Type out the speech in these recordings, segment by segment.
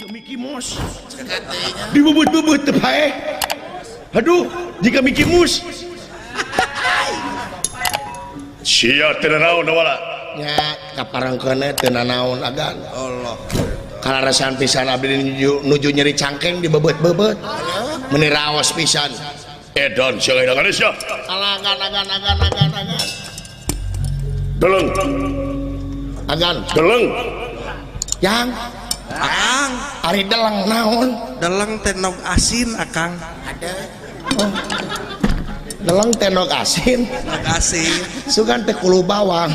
Mickey Mouse. Dibubut-bubut teu paeh. Aduh, jika Mickey Mouse. Sia teu nanaon wala. Nya kaparengkeun teu nanaon agan. Allah. Kalarasan pisan abdi nuju nyeri cangkeng dibebet-bebet. Meuni raos pisan. Edan sia agan sia. Agan agan agan agan agan. Deleng. Agan. Deleng. Yang Akang, ari deleng naon? Deleng teh nog asin akang. Ada. Oh. Deleng teh nog asin. Nog asin. Sugan teh kulu bawang.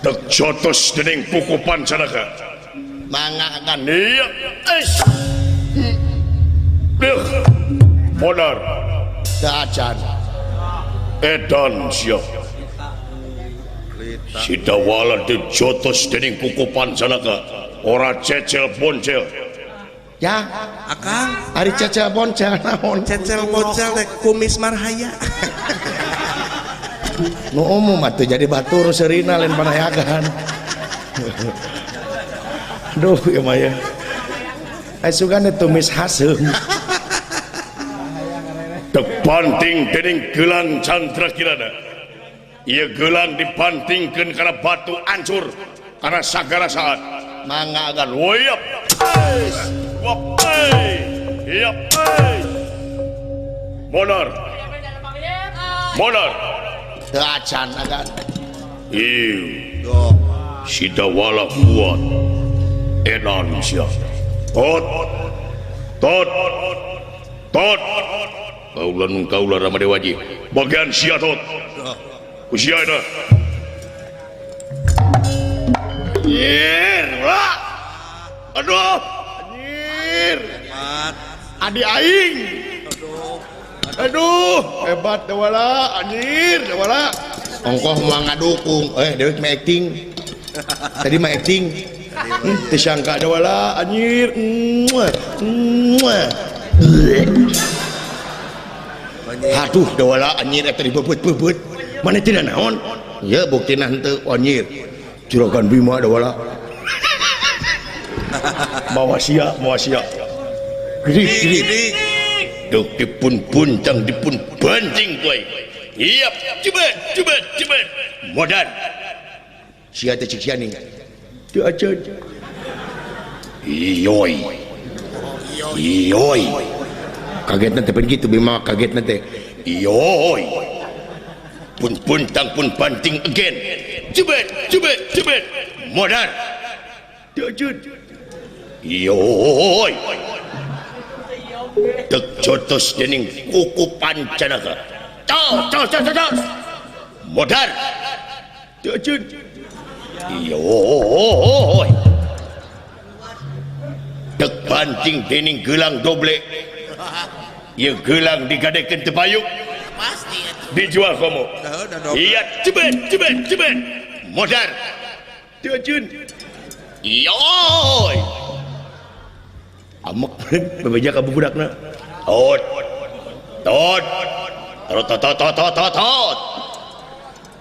Dek jotos dening puku pancanaka. Mangga agan. Iya. Eish. Deuh. Modar. Teu acan. Edan sia. Sidawala dijotos dening kuku pancanaka. Ora cecel boncel. Ya, akang. Ari cecel boncel naon? Cecel boncel teh kumis marhaya. Nu umum atuh jadi batur seurina lain panayagan. Aduh ieu mah ya. Asugan tumis haseum. Tepanting dening gelang Chandra Kirana. Ieu gelang dipantingkeun kana batu ancur kana sagala saat. Mangga agan woyap. Wap. Yap. Modar. Modar. Teu acan agan. Ieu. Sidawala kuat. Edan sia. Tot. Tot. Tot. Kaula nu kaula Ramadewaji. Bagian sia tot. Usia eta. Anjir, wah. Aduh, anjir. Adi aing. Aduh, hebat dewala, anjir, dewala. Ongkoh moal ngadukung, dewek mah acting. Tadi mah acting. Teu sangka dewala, anjir. Aduh, dewala anjir eta dibebet-bebet. Mana tidak naon? Ya buktina henteu anjir. Juragan Bima dewala. Mawa sia, mawa sia. Gede, gede. Duk dipun buntang, dipun banting kowe. Yap, cebet, cebet, cebet. Modar. Sia teh cik sia ning. Teu acan. Iyoi. Iyoi. Kagetna teh gitu Bima kagetna teh. Iyoi. Pun puntang pun banting again. Cebet, cebet, cebet. Modar. Teu acan. Iyoi. Dek jotos dening kuku pancanaka. Tos, tos, tos, tos. Modar. Teu acan. Iyoi. Dek banting dening gelang doble. Ieu gelang digadekeun teu payuk. Pasti atuh. Dijual komo. Iya, cebet, cebet, cebet. Modar. Teu acan. Iyoi. Amek bebeja ka budakna. Tot. Tot. Tot tot tot tot tot tot.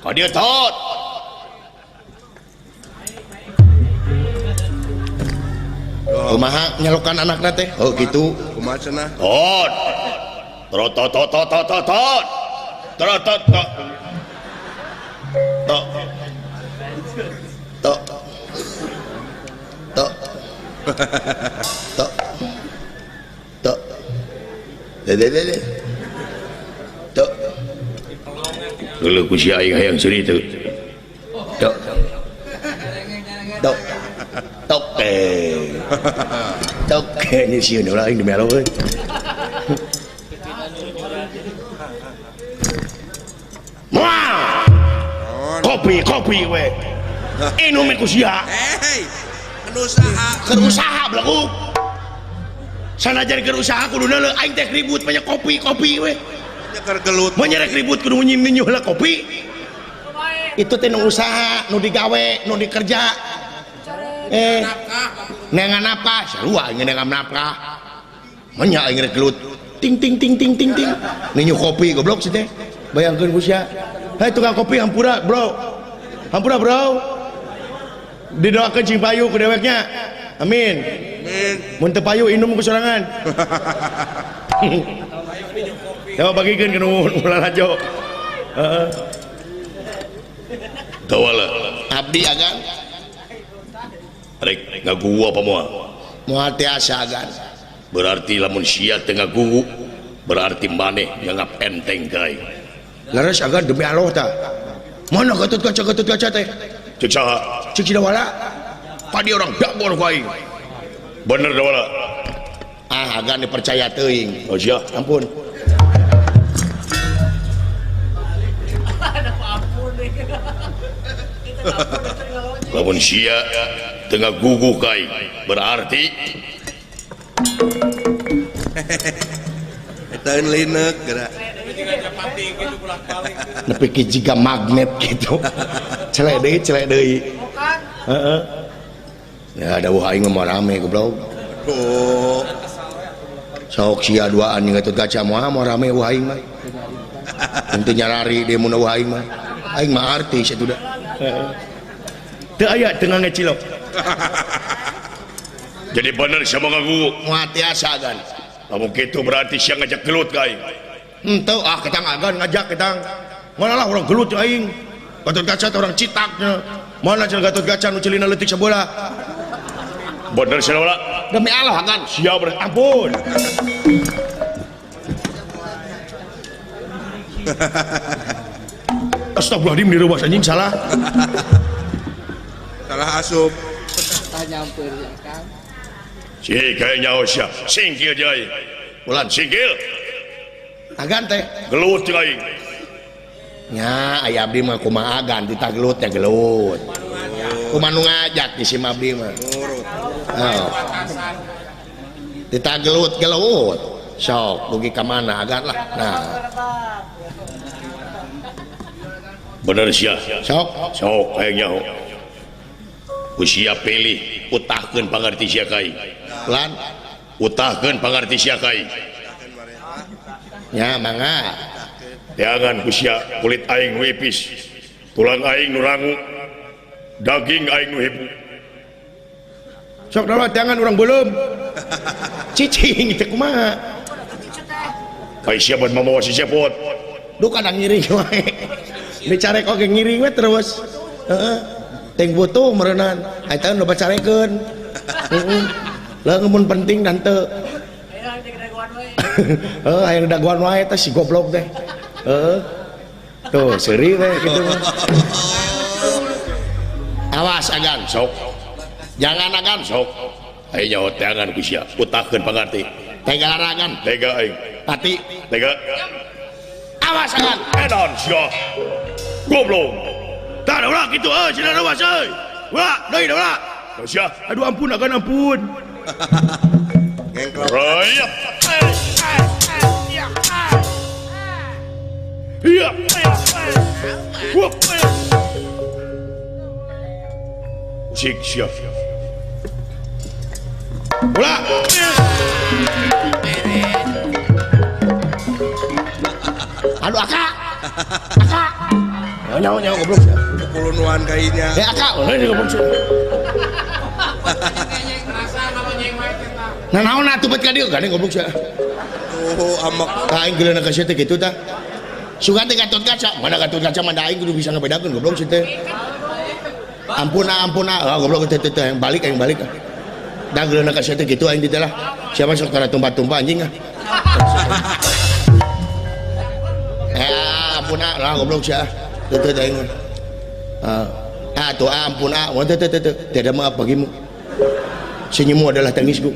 Ka dieu tot. Kumaha nyelokan anakna teh? Oh kitu. Kumaha cenah? Tot. Tot tot tot tot tot tot. Tot tot tot. Tot. Tot. Tot. Tok. Tok. Dede dede. Tok. Geuleuh ku si aing hayang seuri teu. Tok. Tok. Tok. Tok nya sieun ulah aing dimelo euy. Moal. Kopi kopi we. Inum ku sia. Hei. Usaha, keur usaha belegu. Sanajan keur usaha kudu neuleuh aing teh ribut banyak kopi-kopi we. Nya keur gelut. Mun nyerek ribut kudu nyim-nyuh heula kopi. Itu teh nu usaha, nu digawe, nu dikerja. Neangan nafkah, sarua aing neangan nafkah. Mun nya aing rek gelut. Ting ting ting ting ting ting. Ninyu kopi goblok sih teh. Bayangkeun ku sia. Hei tukang kopi hampura, bro. Hampura, bro. Didoakeun cing payu ku deweknya. Amin. Amin. Mun teu payu indum ku sorangan. Coba bagikeun ke nu lalajo. Heeh. Dawala. Abdi agan. Rek ngagugu apa moal? Moal tiasa agan. Berarti lamun sia teu ngagugu berarti maneh nganggap enteng ka aing. Leres agan demi Allah tah. Mana Gatot Kaca teh? Cek saha? Cek si Dawala. Tadi orang dakbor ku aing. Bener Dawala. Ah agan dipercaya teuing. Oh sia, ampun. Lamun sia teu ngagugu ka aing berarti eta lineuk geura. Nepi ki jiga magnet gitu. Celek deui. Heeh. Ya dawuh aing mah rame goblok. Tuh. Sok sia duaan jeung Gatot Kaca moal moal rame eueuh aing mah. Henteu nyarari deui mun eueuh aing mah. Aing mah artis atuh da. Heeh. Teu aya teu ngangecilok. Jadi bener sia mah ngagugu. Moal tiasa agan. Lamun kitu berarti sia ngajak gelut ka aing. Henteu ah ketang agan ngajak ketang. Mana lah orang gelut aing. Gatot Kaca teh orang citaknya. Mana cenah Gatot Kaca nu celina leutik sabola. Bener sia Dawala. Demi Allah agan. Sia bener. Ampun. Astagfirullahaladzim dirubah anjing salah. Salah asup. Tah nyamper ya Kang. Si kayak nyaho sia. Singkil jeung aing. Ulan singkil. Agan teh gelut jeung aing. Nya aya abdi mah kumaha agan titah gelutnya gelut. Kumaha nu ngajak di si abdi mah. Oh. Titah gelut gelut. Sok dugi ka mana agan lah. Nah. Bener sia. Sok sok hayang nyaho. Ku sia pilih utahkeun pangarti sia ka aing. Lan utahkeun pangarti sia ka aing. Nya mangga. Jangan ku sia kulit aing nu ipis, tulang aing nu rangu, daging aing nu hebu. Sok dawa jangan urang belum. Cicing teh kumaha? Ai sia buat mamawa si cepot. Duh kadang ngiring wae. Dicarek oge ngiring we terus. Heeh. Teng butuh meureunan. Eta loba carekeun. Heeh. Lah mun penting dan teu. Heuh, hayang dagoan wae teh si goblok teh. Heeh. Tuh, seuri we kitu mah. Awas agan sok. Jangan agan sok. Ayo nyaho teangan ku sia, utahkeun pangarti. Tega laragan, tega aing. Pati, tega. Awas agan. Edan sia. Goblok. Tah ulah kitu euy, cenah awas euy. Ulah, deui ulah. Sia, aduh ampun agan ampun. Rayap. Iya. Wup. Sik sia. Ulah. Aduh aka. Aka. Nyawa nyawa goblok sia. Pulunuan kainya. Eh aka, euy goblok sia. Nah naon atuh bet ka dieu gandeng goblok sia. Tuh amek. Ka aing geuleuna ka sia teh kitu tah. Sugan teh Gatot Kaca, mana Gatot Kaca mah da aing kudu bisa ngabedakeun goblok sia teh. Ampun ah, ampun ah, ah goblok teh teh yang balik aing balik. Da geuleuna ka sia teh kitu aing teh lah. Siapa sok tara tumpah-tumpah anjing ah. Eh ampun ah, lah goblok sia. Teh teh aing. Ah, ah tuh ampun ah, teh teh teh tiada maaf bagimu. Senyummu adalah tangisku.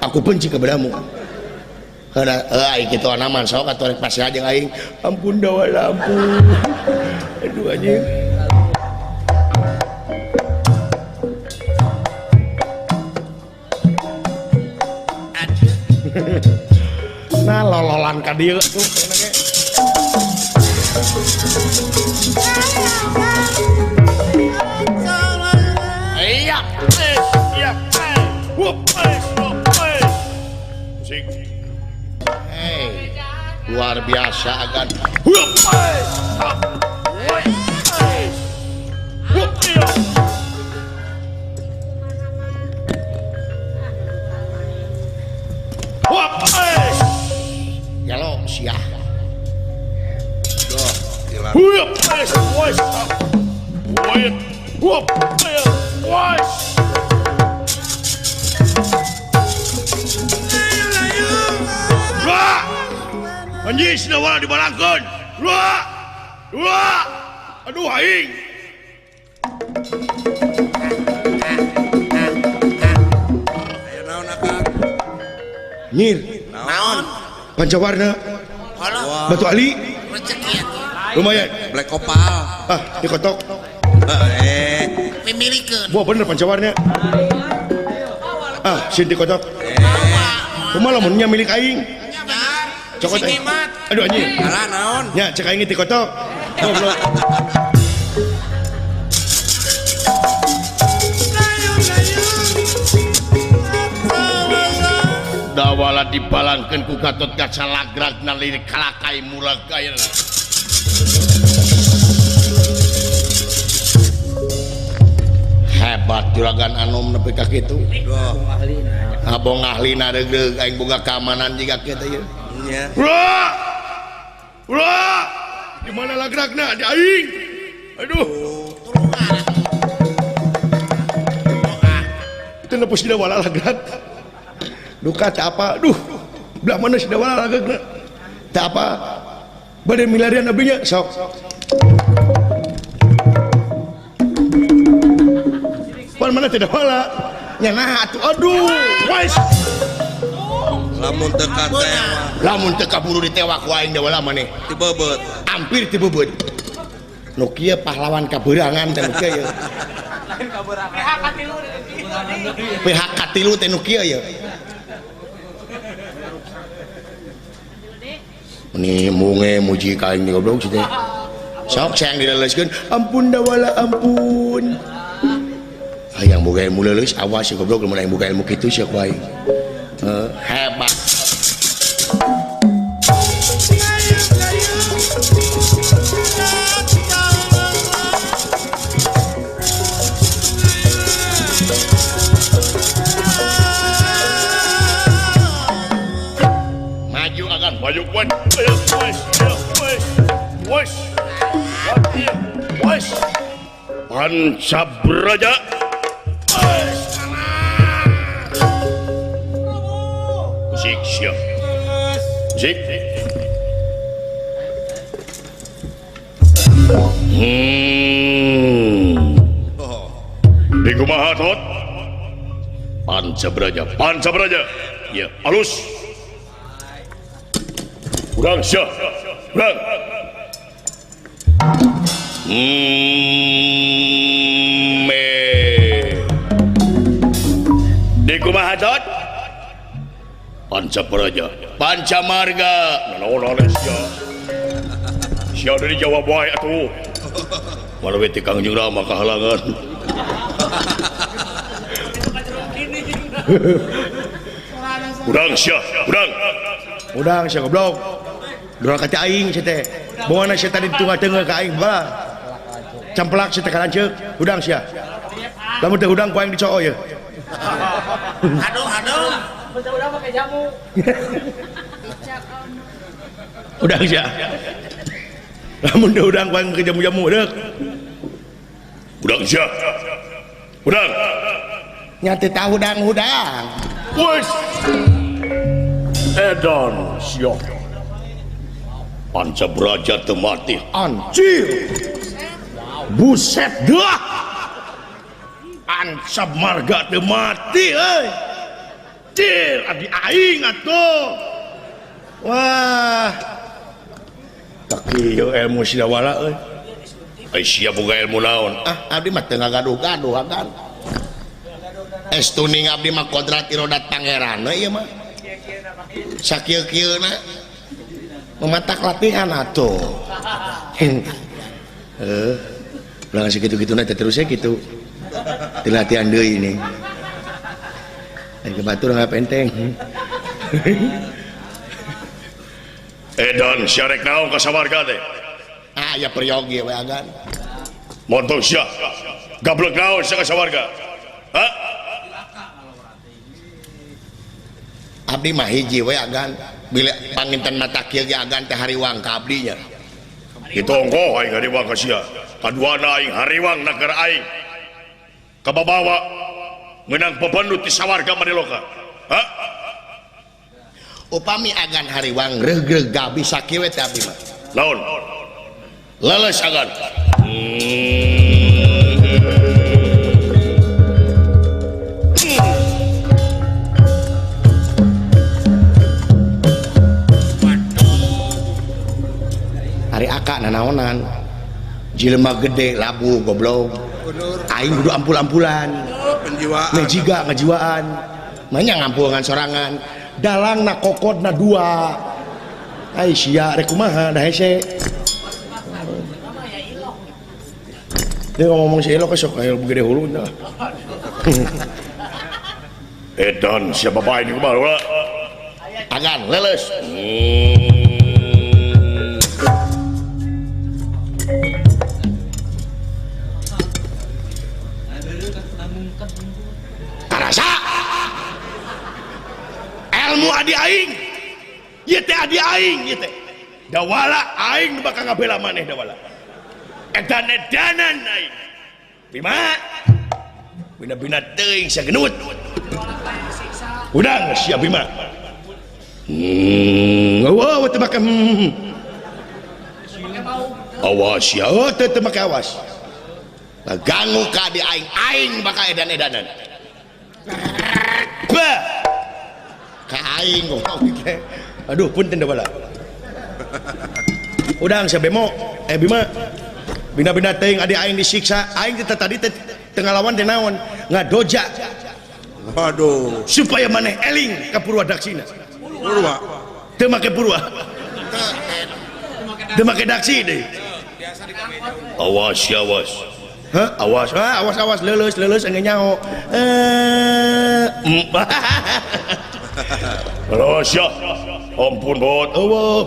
Aku benci kepadamu. Karena aing kitu anaman sok atuh rek pasrah jeung aing. Ampun dawala ampun. Aduh anjing. Nah lololan ka dieu tuh enak ge. Iya. Iya. Wup. Sing. Hey, luar biasa agan. Hup, wes, wes, hup, wes. Wah, anjing sidawala dibalangkeun. Wah, wah, aduh aing. Aya naon akang? Nyir. Naon? Pancawarna. Batu Ali. Lumayan. Black Opal. Ah, dikotok. Pemilikeun. Wah bener pancawarna. Ah, sin dikotok. Kumaha lamun nya milik aing? Cokot aing. Aduh anjing. Alah naon? Nya cek aing dikotok. Goblok. Dawala dibalangkeun ku Gatot Kaca lagrag nalirik kalakai murag ayeuna. Hebat juragan anom nepi ka kitu. Abong ahlina reugreug aing boga keamanan jiga kieu teh ieu. Nya. Ulah! Ulah! Di mana lagragna di aing? Aduh. Itu nepus dawala lagrag. Duka tak apa, aduh, belah mana si dawala lagragna? Tak apa, bade milarian abinya, sok. Pan mana tidak wala? Nya nah atuh, aduh, wes. Lamun teu katewak, lamun teu kaburu ditewak ku aing dawala maneh. Tibebeut, hampir tibebeut. Nu kieu pahlawan kabeurangan teh nu kieu ye. Lain kabeurangan. PHK tilu PHK tilu teh nu kieu ye. Ini munge muji ka aing goblok sih teh. Sok sayang dileleuskeun, ampun dawala ampun. Hayang boga ilmu leuleus awas si goblok lamun aing boga ilmu kitu sia ku aing. Hebat. Maju akan maju kuat. Wes, wes, Pancabraja. Musik siap. Musik. Di kumaha tot? Pancabraja, Pancabraja. Ya, alus. Urang sia. Urang. Di kumaha tot? Pancabraja, Pancamarga. Nanaon sia. Sia dari Jawa bae atuh. Malah we ti Kangjeng Rama kahalangan. Urang sia, urang. Udang sia goblok. Durang ka aing sia teh. Bawana sia tadi tunggal-tunggal ka aing bala. Camplak sia teh ka lanceuk, udang sia. Lamun teu udang ku aing dicoo ye. Aduh, aduh. Udang pakai jamu. Udang sia. Lamun teu udang ku aing make jamu-jamu deuk. Udang sia. Udang. Nya teu tahu udang-udang. Wes. Edan sia. Pancabraja teu mati. Anjir. Buset dah. Pancamarga teu mati euy. Cir, abdi aing atuh. Wah. Tak kieu ilmu sidawala euy. Ai sia boga ilmu naon? Ah, abdi mah teu ngagaduh-gaduh agan. Estuning abdi mah kodrat irodat pangeran we ieu mah. Sakieu-kieuna mematak latihan atuh. Heuh. Ulah sakitu-kituna teh terus kitu. Teu latihan deui ini. Aing batur nggak penteng. Edan sia rek naon ka sawarga teh? Ah, ya peryogi we agan. Montong sia. Gablek naon sia ka sawarga? Hah? Abdi mah hiji we agan. Bila panginten mata kieu ge agan teh hariwang ka abdi nya. Ditonggo aing hariwang ka sia. Kaduana aing hariwang nagara aing. Kababawa meunang pebendut di sawarga Madiloka. Ha? Upami agan hariwang reug-reug gabi sakieu we teh abdi mah. Naon? Leles agan. Ari akak nanaonan jelema gede labu goblok aing kudu ampul-ampulan penjiwaan ngejiga ngejiwaan manya ngampulan sorangan dalangna kokodna dua ai sia rek kumaha da hese dia ngomong si elok sok aya gede huluna edan siapa bae ni kumaha ulah agan leuleus. Karasa ilmu adi aing ieu teh adi aing ieu teh dawala aing bakal ngabela maneh dawala edan-edanan aing Bima bina-bina teuing sagenut udang sia Bima eueuh teu make awas ya teu teu make awas ganggu ka adi aing aing bakal edan-edanan bah ka aing goblok teh aduh punten da bala udang sia Bemo Bima bina-bina teuing adi aing disiksa aing teh tadi teh teu ngalawan teh naon ngadoja waduh supaya maneh eling ka Purwadaksina purwa teu make purwa teu make daksi deui awas ya awas. Hah? Awas, ah, awas, awas, leuleus, leuleus, engge nyaho. Awas ya. Ampun bot. Eueuh.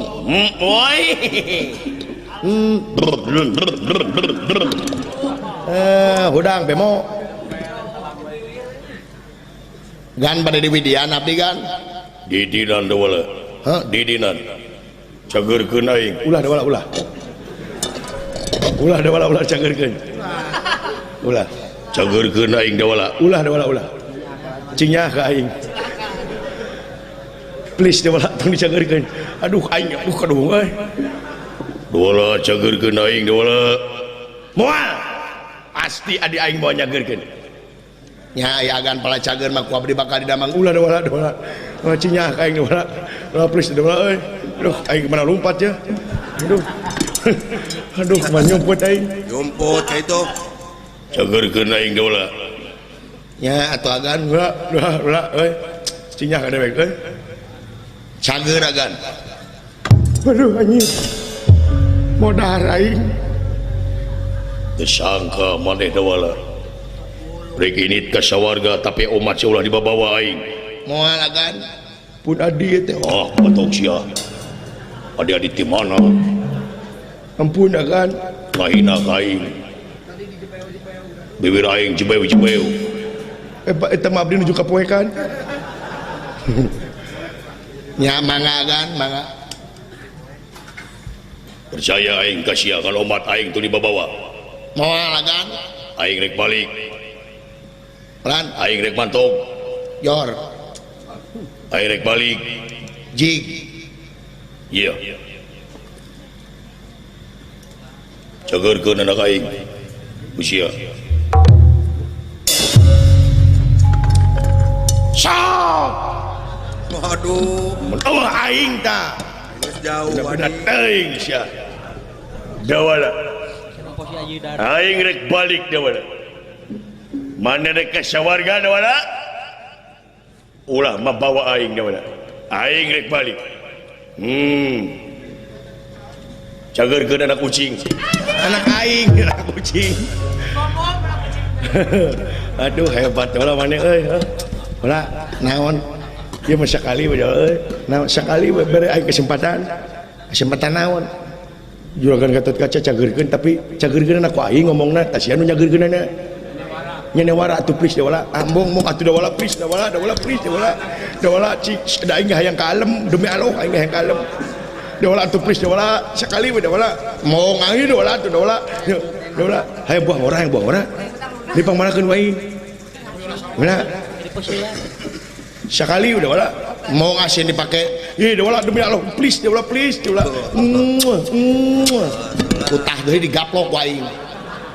Woi. Hudang Bemo. Gan pada di Widian abdi gan. Didinan dawala. Hah? Didinan. Cageurkeun aing. Ulah dawala ulah. Ulah dawala ulah cageurkeun. Ulah cageurkeun aing dawala. Ulah dawala ulah. Cingnya ka aing. Please dawala tong dicageurkeun. Aduh aing aduh kaduh euy. Dawala cageurkeun aing dawala. Moal. Pasti adi aing moal nyageurkeun. Nya aya agan pala cager mah ku abdi bakal didamang ulah dawala dawala. Cingnya ka aing dawala. Ulah please dawala euy. Aduh aing kemana lompat ya. Aduh. Aduh mah nyumput aing. Nyumput ka itu. Cageurkeun aing dawala. Nya atuh agan ulah ulah ulah euy. Cinyah ka dewek euy. Cager agan. Aduh anjing. Modar aing. Teu sangka maneh dawala. Rek init ka sawarga tapi omat sia ulah dibabawa aing. Moal agan. Pun adi teh. Ah, batok sia. Adi-adi ti mana? Ampun agan. Ngahina ka aing. Bibir aing jebeu-jebeu. Eta mah abdi nuju kapoekan. Nya mangga agan, mangga. Percaya aing ka sia kalau omat aing teu dibabawa. Moal agan. Aing rek balik. Pelan aing rek mantog. Yor. Aing rek balik. Jig. Iya. Cageurkeun anak aing. Usia. Sok. Waduh. Oh aing ta. Geus jauh bener teuing sia. Dawala. Aing rek balik dawala. Mana rek ka sawarga dawala? Ulah mabawa aing dawala. Aing rek balik. Cageurkeun anak kucing. Anak aing anak kucing. Aduh hebat ulah maneh euy. Ulah naon? Ieu mah sakali we euy. Naon sakali we bere aing kesempatan. Kesempatan naon? Juragan Gatot Kaca cageurkeun tapi cageurkeun ku aing ngomongna tah sia nu nyageurkeunana. Nyenewara atuh please dawala. Ambong mong atuh dawala please dawala dawala please dawala. Dawala cik da aing hayang kalem demi Allah aing hayang kalem. Dawala atuh please dawala sekali we dawala. Mau ngangi dawala atuh dawala. Dawala hayang buah ngora hayang buah ngora. Di pangmanakeun wae. Mana? Sekali udah wala mau ngasih dipake. Ih dawala demi Allah please dawala please dawala. Utah deui digaplok wae.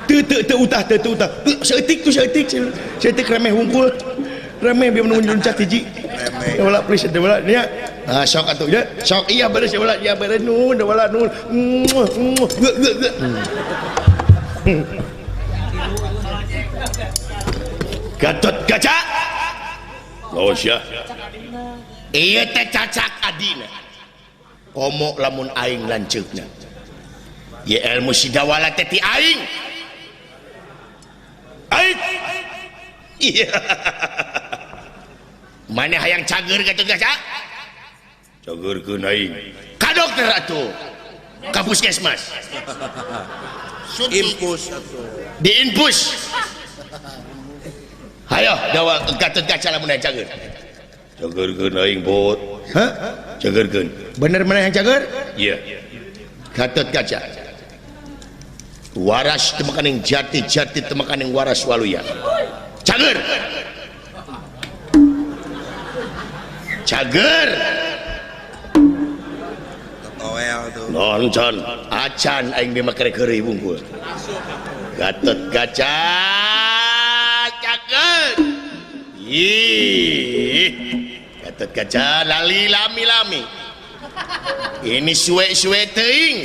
Teu teu teu utah teu teu utah. Saeutik tuh saeutik. Saeutik remeh hungkul. Remeh biar menunggu loncat hiji. Dawala please dawala nya. Ah sok atuh nya. Sok iya beres dawala iya beres nuhun dawala nuhun. Gatot Kaca. Oh sia. Ieu teh cacak adina. Komo lamun aing lanceukna. Ye ilmu si dawala teh ti aing. Aing. Iya. Mana hayang cager Gatot Kaca? Cagerkeun aing. Ka dokter atuh. Ka puskesmas. Infus atuh. Diinfus. Hayo dawa Gatot Kaca lamun hayang cager. Cagerkeun aing bot. Hah? Cagerkeun. Bener mana yang cager? Iya. Gatot Kaca. Waras temakaning jati, jati temakaning waras waluya. Cager. Cager. Toel tuh. Non can. Acan aing mah kerek heureuy wungkul. Gatot Kaca cager. Ih. Gatot Kaca lali lami-lami. Ini suwe-suwe teuing.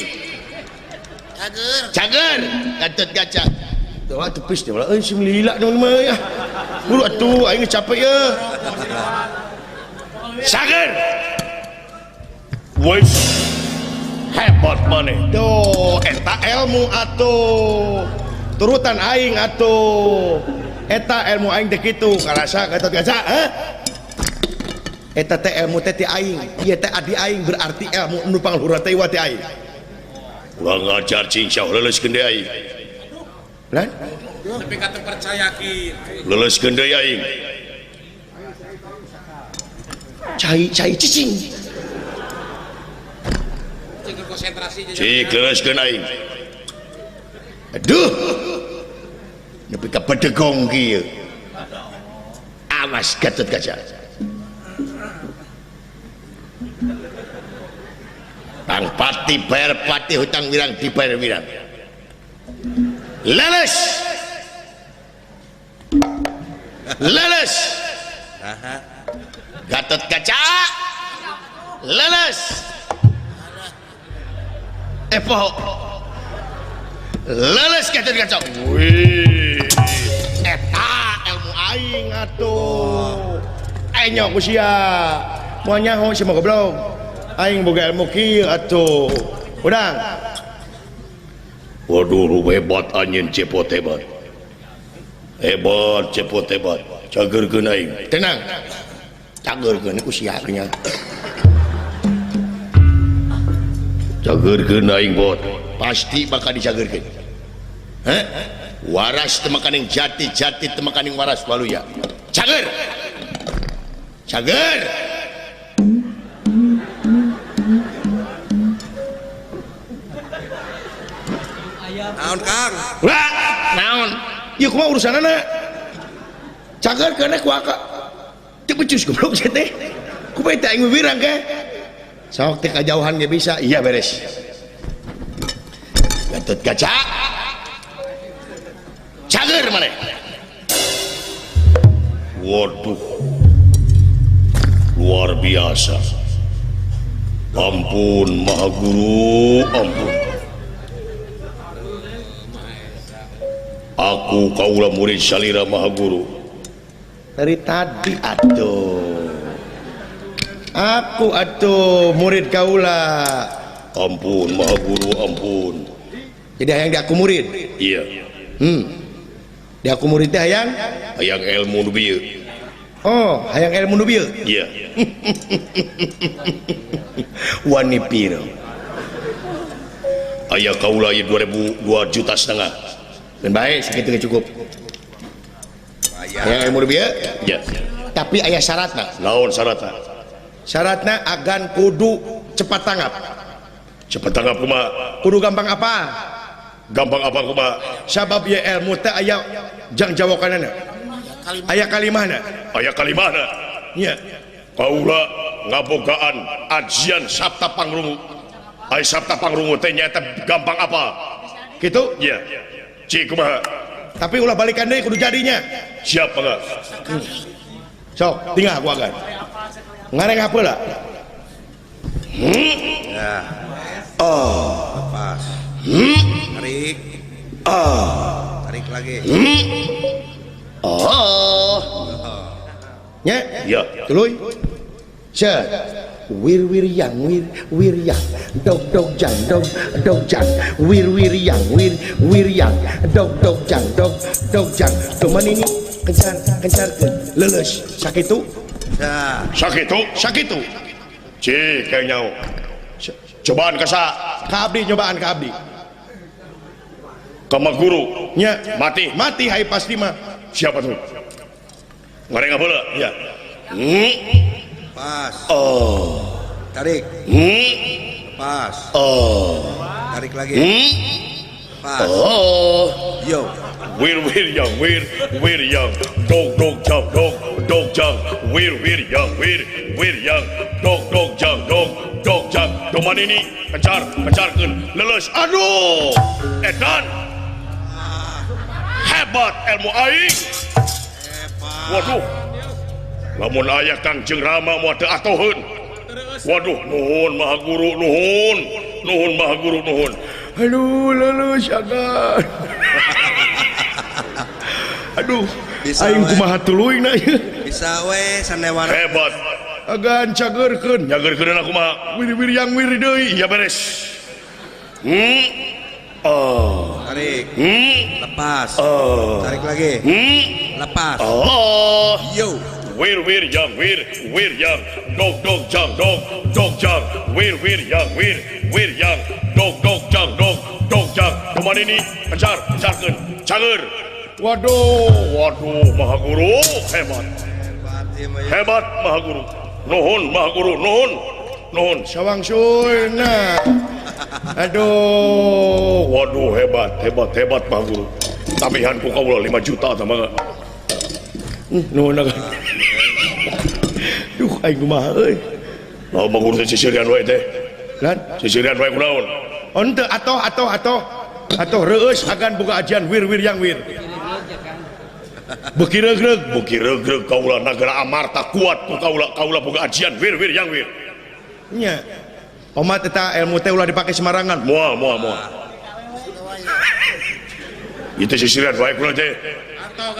Cager. Cager. Gatot Kaca. Tuh atuh please deh euy sim lila naon mah ya. Buru atuh aing capek ya. Cager. Wes hebat maneh. Tuh eta ilmu atuh. Turutan aing atuh. Eta ilmu aing teh kitu karasa Gatot Kaca, heh? Eta teh ilmu teh ti aing, ieu teh adi aing berarti ilmu nu pangluhur teh ieu teh aing. Urang ngajar cing syah leuleuskeun deui aing. Lan? Tapi ka teu percaya ki. Leuleuskeun deui aing. Cai cai cicing. Cing konsentrasi. Cik leuleuskeun aing. Aduh. Nepi ka bedegong kieu. Awas Gatot Kaca. Tang pati bayar pati hutang wirang dibayar wirang. Leles. Leles. Gatot Kaca. Leles. Poho. Leles Gatot Kaca. Wih. Eta ilmu aing atuh. Aing nyok ku sia. Moal nyaho sia mah goblok. Aing boga ilmu kieu atuh. Udang. Waduh hebat anjeun cepot hebat. Hebat cepot hebat. Cagerkeun aing. Tenang. Cagerkeun ku sia nya. Cagerkeun aing bot. Pasti bakal dicagerkeun. Heh? Waras temakaning jati, jati temakaning waras waluya. Cager. Cager. Naon Kang? Wah, naon? Ieu kumaha urusanana? Cager keuna ku aka. Teu becus goblok sia teh. Kumaha teh aing wirang ke? Sok teh kajauhan ge bisa. Iya beres. Gatot Kaca. Cager maneh. Waduh. Luar biasa. Ampun Maha Guru, ampun. Aku kaula murid salira Maha Guru. Dari tadi atuh. Aku atuh murid kaula. Ampun Maha Guru, ampun. Jadi hayang di aku murid? Iya. Di aku murid teh hayang? Hayang ilmu nu bieu. Oh, hayang ilmu nu bieu? Iya. Wani piro? Aya kaula ieu 2,5 juta. Dan baik, segitu cukup. Hayang ilmu nu bieu? Iya. Tapi aya syaratna. Naon syaratna? Syaratna agan kudu cepat tanggap. Cepet tanggap kumaha? Kudu gampang apa? Gampang apa kumaha? Sabab ye ilmu teh aya jang jawakanana. Aya kalimahna. Aya kalimahna. Nya. Kaula ngabogaan ajian Sabta Pangrungu. Ai Sabta Pangrungu teh nyaeta gampang apa? Kitu? Iya. Cik kumaha? Tapi ulah balikan deui kudu jadinya. Siap mangga. Sok, tinggal aku agan. Ngareng apa lah? Ya. Oh. Lepas. Tarik. Oh. Tarik lagi. Oh. Nya? Ya. Tuluy. Cet. Wir wir yang wir wir yang dog dog jang dog dog jang wir wir yang wir wir yang dog dog jang dog dog jang. Cuman ini kencar kencarkeun leuleus sakitu. Ya. Sakitu, sakitu. Cik kayak nyaho. Cobaan ka sa? Ka abdi, nyobaan ka abdi. Ka guru. Nya, mati. Mati hai pasti mah. Siapa tuh? Ngareng apa Ya. Pas. Oh. Tarik. Pas. Oh. Tarik lagi. Pas. Oh. Yo. Wir wir yang wir wir yang dog dog jang dog dog jang wir wir yang wir wir yang dog dog jang dog dog jang. Doman ini kencar kencarkeun leuleus. Aduh. Edan. Hebat ilmu aing. Hebat. Waduh. Lamun aya Kangjeng Rama moal teu atoheun. Waduh, nuhun Maha Guru, nuhun. Nuhun Maha Guru, nuhun. Aduh, leuleus agan. Aduh, bisa aing kumaha tuluy na ieu. Bisa we sanewara. Hebat. Agan cageurkeun. Nyageurkeun kumaha? Wir-wir yang wir deui. Iya beres. Oh. Tarik. Lepas. Oh. Tarik lagi. Lepas. Oh. Yo. Wir wir yang wir wir yang dog dog jang dog dog jang wir wir yang wir wir yang dog dog jang dog dog jang. Cuman ini kencar kencarkeun cager. Waduh, waduh Maha Guru hebat. Hebat Maha Guru. Nuhun Maha Guru, nuhun. Nuhun. Sawang suina. Aduh, waduh hebat, hebat, hebat Maha Guru. Tabihan ku kaula 5 juta sama enggak? Nuhun agan. Duh, aing kumaha euy. Nah, Maha Guru teh sisirian wae teh. Lan, sisirian wae kunaon? Oh, henteu atoh atoh atoh. Atoh reueus agan buka ajian wir wir yang wir. Beuki regreg, beuki regreg kaula nagara Amarta kuat ku kaula, kaula boga ajian wir wir yang wir. Nya. Omat eta ilmu teh ulah dipake sembarangan. Moal moal moal. Itu sisirian wae kula teh.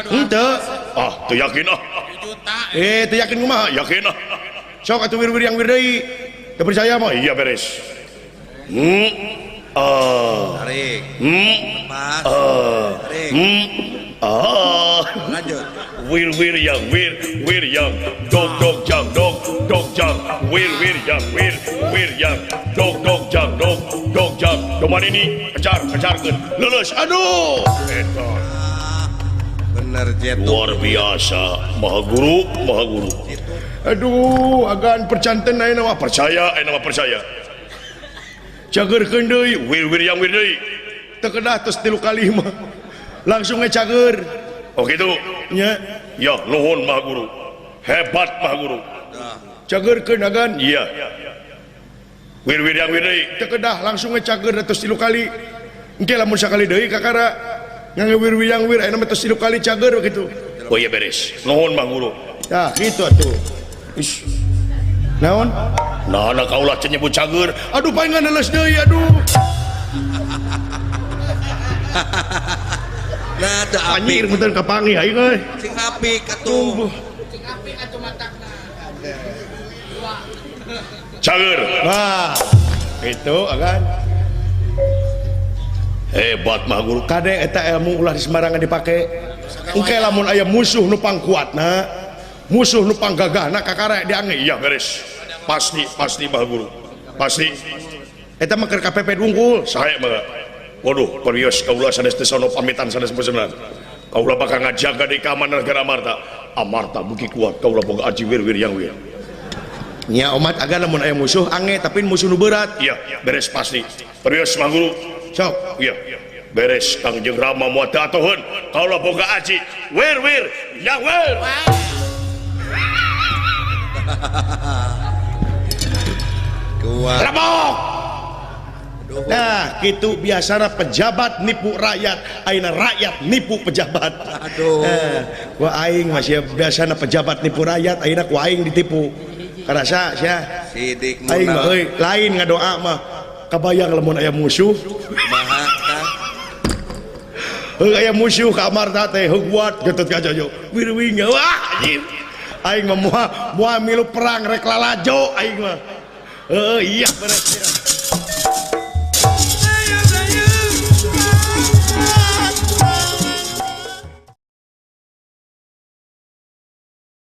Henteu. Ah, teu yakin ah. Eh, teu yakin kumaha? Yakin ah. Sok atuh wir wir yang wir deui. Teu percaya mah? Iya beres. Tarik. Lepas. Tarik. Lanjut. Wir wir yang wir wir yang dog dog jang dog dog jang wir wir yang wir wir yang dog dog jang dog dog jang. Doman ini kejar kejarkeun leuleus. Aduh. Eta. Bener jetu. Luar biasa Maha Guru, Maha Guru. Aduh, agan percanten ayeuna mah percaya, ayeuna mah percaya. Cageurkeun deui, wir wir yang wir deui. Teu kedah tos 3 kali mah. Langsung ge cager. Oh gitu. Nya. Ya, nuhun Maha Guru. Hebat Maha Guru. Cageurkeun agan. Iya. Wir wir yang wir deui. Teu kedah langsung ge cager tos 3 kali. Engke lamun sakali deui kakara ngangge wir wir yang wir ayeuna mah tos 3 kali cager kitu. Oh iya beres. Nuhun Maha Guru. Tah kitu atuh. Ish. Naon? Nah, nah kaulah cenah nyebut cager. Aduh palingan leuleus deui aduh. Nah, teu apik. Anjir punten kapanggih aing euy. Sing apik atuh. Sing apik atuh matakna. Cager. Nah, itu agan. Hebat Maha Guru. Kade eta ilmu ulah di sembarangan dipake. Engke lamun aya musuh nu pangkuatna, musuh nu panggagahna kakara diange. Iya beres. Pasti pasti Maha Guru. Pasti. Eta mah keur KPP unggul. Sae mah. Waduh, perios kaula sanes teh sono pamitan sanes pesenan. Kaula bakal ngajaga di keamanan negara Amarta. Amarta beuki kuat, kaula boga aji wir wir yang wir. Nya omat agan lamun aya musuh ange tapi musuh nu berat. Iya, beres pasti. Perios Mang Guru. Sok. Iya. Beres Kangjeng Rama moal teu atoheun. Kaula boga aji. Wir wir, yang wir. Kuat. Rebok. Nah, gitu biasana pejabat nipu rakyat, ayeuna rakyat nipu pejabat. Aduh. Ku aing masih biasana pejabat nipu rakyat, ayeuna ku aing ditipu. Karasa sia. Sidik aing mah euy, lain ngadoa mah. Kabayang lamun aya musuh. Maha tah. Heuh aya musuh ka amarta teh heuh getut ka jojo. Wirwing wah anjing. Aing mah moal milu perang rek lalajo aing mah. Heuh iya beres.